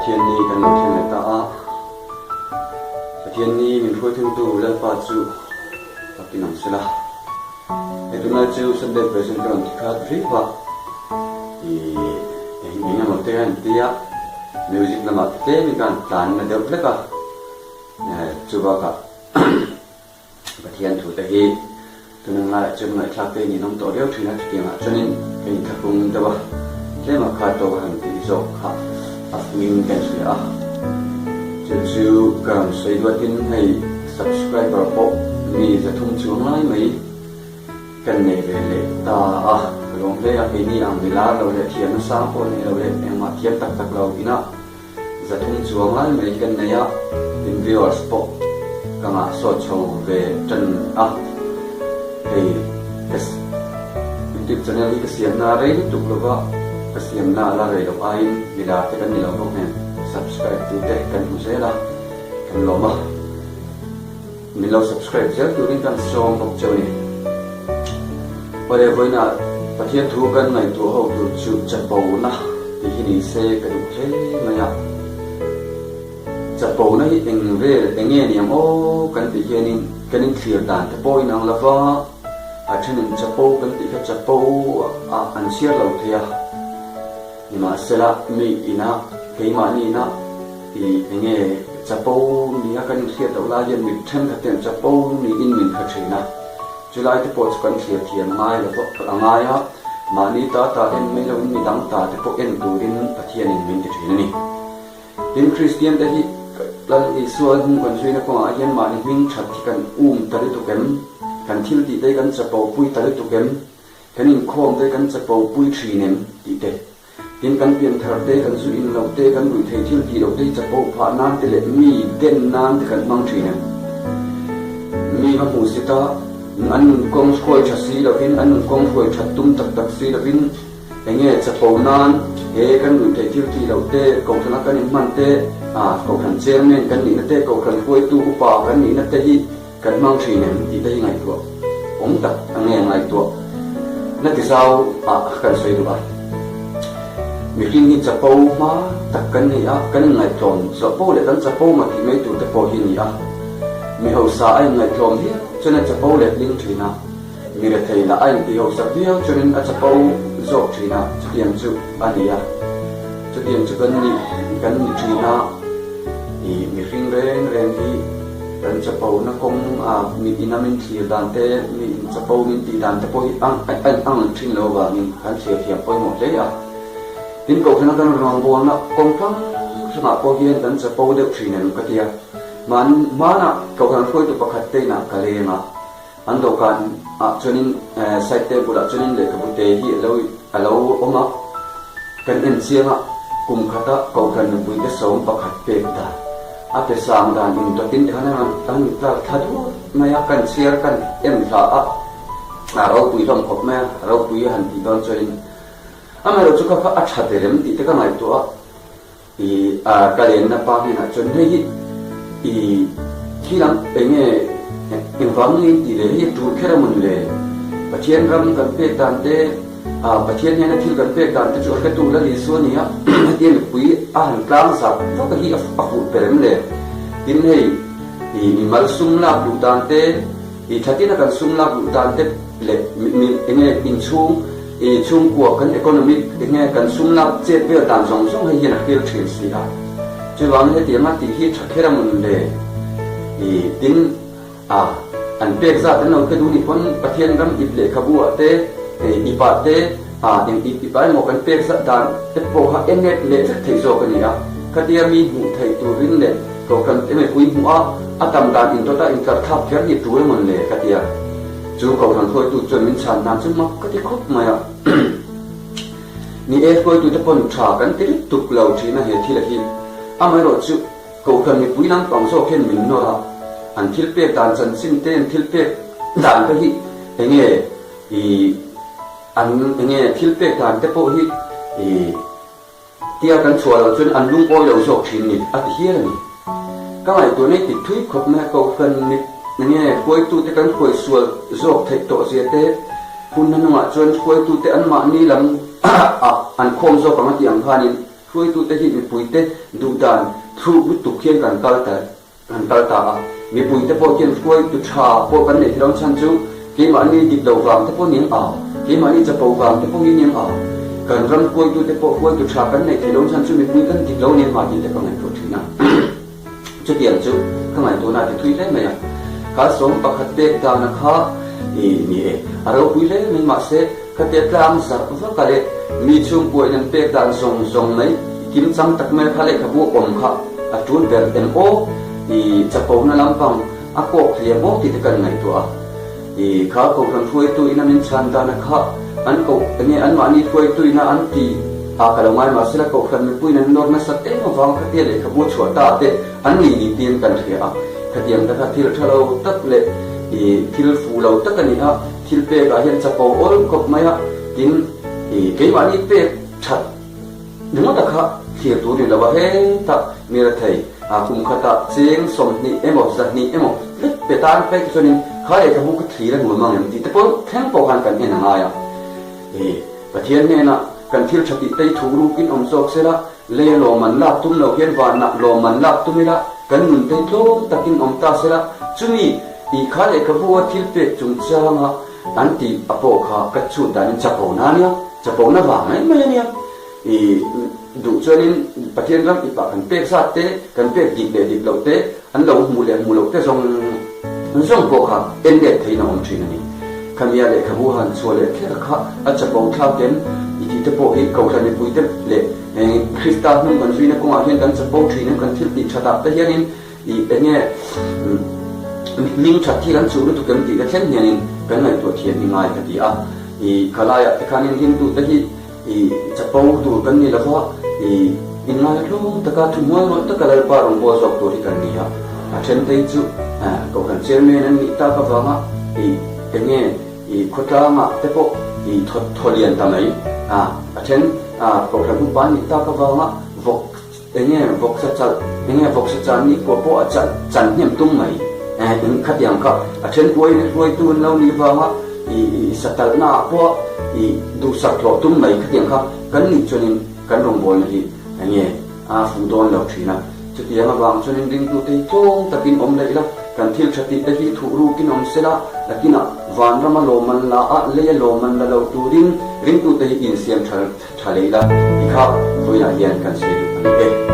Pathian ni kan lo thleng leh ta a, Pathian ni min hruai thlengtu Lalpa chu fakin awm sela. Hei tunlai chu Sunday present ka rawn ti khat riau a, ih eng eng emaw te a inti a, music lamah te tlemin ka han tlan na deuh hlek a, chubakah Pathian thu te hi tuna ngaiah chuan ngaihthlak te in awm tawh viau thin a, chutiangah chuanin ka inthlahrung deuh a, tlema kha tawk a han tih zawk kha a fuin ka inhria a, chu chu ka rawn sawi duatin hei subscriber pawh mi 300 chuang lai mai kan nei ve leh ta a, ka lawm hle a, keini ang mi lar lo leh thiamna sang pawh nei lo leh engmah thiam tak tak lo inah 300 chuang lai mai kan nei a, tin viewers pawh ka ngah sawt chho ve tan a, hei ka youtube channel hi ka siamna rei lutuk lova ka siamna a la rei loh aiin milar te kan ni lo bawk nen subscribe tu te kan hmu zel a, kan lawm a. Min lo subscribe zel turin kan sawm bawk cheu a ni. Awle vawiinah Pathian thu kan ngaihtuah ho tur chu chapona tih hi ni se ka duh hle mai a. Chapona hi eng vel eng nge ni ang aw kan tih hianin kan inthlir dan te pawh inang lo va, a thenin chapo kan tih kha chapo ah an chhiar lo thei a. Nimahsela mi inah keimahni inah I enge chapo nia kan inhriat loh lai hian mit thenkhat ten chapo niin min hre thin a, chulai te pawh chu kan thlir thiam ngai lo a ngai a, mahni ta ta en mai loin midang ta te pawh en turin Pathianin min ti thin a ni. Tin, Kristian te hi Lal Isua hnung kan zuina kawngah hian mahni hming that hi kan um ta lutuk em? Kan thil tih te hi kan chapo pui ta lutuk em? Kan inkhawm te kan chapo pui thin em? tih te. Tin, kan pian thar te, kan zu in loh te, kan ruih theih thil tih loh te hi chapo phah nan te leh mi den nan te kan hmang thin em? Mi va hmuh si ta, an nun kawng hruai tha si lovin, an nun kawng hruai that tum tak tak si lovin, enge chapo nan he kan ruih theih thil tih loh te, kohhran a kan inhman te, ah kohhran chairman kan nihna te, kohhran hruaitu upa kan nihna te hi Kan hmang thin em tih te hi ngaihtuah awm tak a nge ngaihtuah na ti zau ah kan sawi duh a. Mihring hi chapo hma tak kan ni a, kan inngaihtlawm zawh poh leh kan chapo maw tih mai tur te pawh hi ni a. Mi hausa a inngaihtlawm viau chuan a chapo letling thin a, mi rethei lah a inti hausak viau chuanin a chapo zawk thin a, chutiang chu a ni a. Chutiang chu kan ni kan ni thin a, ih mihring reng reng hi Kan chapona kawng a mi ina min thlir dan te, mi in chapo min tih dan te pawh hi a a in ang thin lo avangin kan thlir thiam pawimawh hle a. Tin, kohhrana kan rawngbawlna kawng hrang hrangah pawh hian kan chapo deuh thin em ka ti a. Hmanah kohhran hruaitu pakhat te inah ka leng a. An dawhkan ah chuanin side table ah chuanin lehkhabu te hi alo alo awm a, kan en chiang a, kum khata kohhran mipui te 11 pek dan a pe sang dan indawtin tikhan a rawn an tlar thla duat mai a, kan chhiar kan en thla a, a ropui hlawm khawp mai a, ropui a han tih dawn chuanin amaherawhchu chu kha kha a tha ber em tih te ka ngaihtuah a. I a ka lenna pa hnenah chuan hei hi i thil ang enge engvang nge in tih le hei tul kher a mawn le Pathian ram kan pek dan te a Pathian hnena thil kan pek dan te chu a hretu Lal Isua a ni a hetia mipui a han tlang zak vak a hi a fuh ber em le tin hei i mimal sum lak duh dan te i thatina kan sum lak duh dan te leh mi enge inchhung I chhungkua kan economic enge kan sum lak chet vel dan zawng zawng hei hian a hlir thin si a. Chuvangin hetianga tih hi tha kher a mun le. I tin a an pek zat an lo hre duh nih pawn Pathian ram ip lehkhabu ah te ip ah te a eng ip ip ah emaw kan pek zat dan te pawh kha enet leh vek theih zawk a ni a. Khatia mi hmuh theih turin leh kohhran te mipui hmuh a a tam dan indawt a intlar thlak kher hi tul a mun le ka ti a. Chu kohhran hruaitu chuan min chhan dan chu mak ka ti khawp mai a. Ni e, hruaitute pawn tha kan ti lutuk lo thin a he thil a hi. Amaherawh chu kohhran mipui lampang zawk hian min nawr a, an thil pek dan chanchin te, an thil pek dan te hi enge i an enge thil pek dan te pawh hi i Tia kan chhuah loh chuan an lungawi lo zawk thin ni a ti hial a ni. Ka ngaihtuah nei tit thui khawp mai a, kohhran mit nge hruaitute kan hruai sual zawk theih tawh zia te, hun hmanungah chuan hruaitute anmahni lam ah an khawm zawk ang a tih ang khanin. Hruaitute hi mipuite duhdan thluk lutuk hian kan kal ta kan kal ta a. Mipuite pawh hian hruaitu tha pawh kan neih hlawm chhan chu keimahni dik lo vang te pawh ning a, keimahni chapo vang te pawh hi ning a. Kan ram hruaitute pawh hruaitu tha kan neih theih lo chhan chu mipui kan dik lo ning a tih te ka ngaihtuah thin a. Chutiang chu ka ngaihtuahna a ti thui hle mai a. Kha sawm pakhat pek dana kha i ni e, a ropui hle mai mahse khatia tlang zarh vak a leh mi chhungkuain an pek dan zawng zawng mai i kimchang tak mai kha lehkhabu awm kha a tul ber em aw i chapona lampang a kawk hliam aw tih te kan ngaihtuah a. I kha kohhran hruaitu ina min chhan dana kha an koh enge anmahni hruaitu ina an ti a ka lo ngai mahsela kohhran mipuiin an nawr nasat em avang khatia lehkhabu chhuah ta te an ni ni tiin kan hria a, khatiang te kha thil tha lo tak leh i thil fuh lo tak a ni a, thil pek ah hian chapo awl khawp mai a, tin i keimahni pek that Ringawta kha thlir tur ni lo a, hetah mi rethei kum khatah cheng 20 emaw 200 emaw vek pe tan phei te chuanin kha lehkhabu kha thlir a nuam ang em tih te pawh thleng pawh khan kan en a ngai a. He Pathian hnenah kan thil tha tih te hi thurukin awm zawk sela, leia lawmman lak tum lo hian vanah lawmman lak tum ila, kan nun te hi tlawm takin awm ta sela, chumi i kha lehkhabu a thil pek chungchanga an tih a pawh kha ka chhut danin chapona a nia, chapona vang mai mai a nia. I duh chuanin Pathian ram ipah kan pek zat te, kan pek dik leh dik loh te, an lo hmuh leh hmuh loh te zawng zawng pawh kha en let theiin a awm thin a ni. Khamia lehkhabu han chhuah leh kher kha a chapo thlak em i tih te pawh hi Kohhran mipui te leh Krista hnung kan zuina kawngah hian kan chapo thin em, kan thil tih that ah te hianin i enge hming that hi kan chuh lutuk em tih te thleng hianin kan ngaihtuah thiam hi ngai ka ti a. I khalaiah te khanin ringtute hi I chapo tur kan ni lova, i inngaihtlawm taka thuhnuai rawih taka Lalpa rawn bawl zawk tur hi kan ni a. A then phei chu Kohhran Chairman an nih tak avanga i enge i khawtlangah te pawh i thawt thaw lian ta mai a. A then Kohhran upa an nih tak avanga vawk Enge vawksa chalh, enge vawksa chan ni kua pawh a chalh chan hnem tum mai. Eng khatiang kha a then kuai in hruaitu an lo nih vanga i i satalhna ah pawh i duhsak hlawh tum mai khatiang kha kan nih chuanin kan rawngbawlna hi enge a fuh dawn lo thin a. Chutiang avang chuanin ringtute hi tlawm takin awm leh ila, kan thil tha tih te hi thuh rukin awm sela, nakinah vanrama lawmman la a leia lawmman la lo turin ringtute hi insiam tha Tha leh ila, ti kha vawiinah hian kan sawi duh a ni e.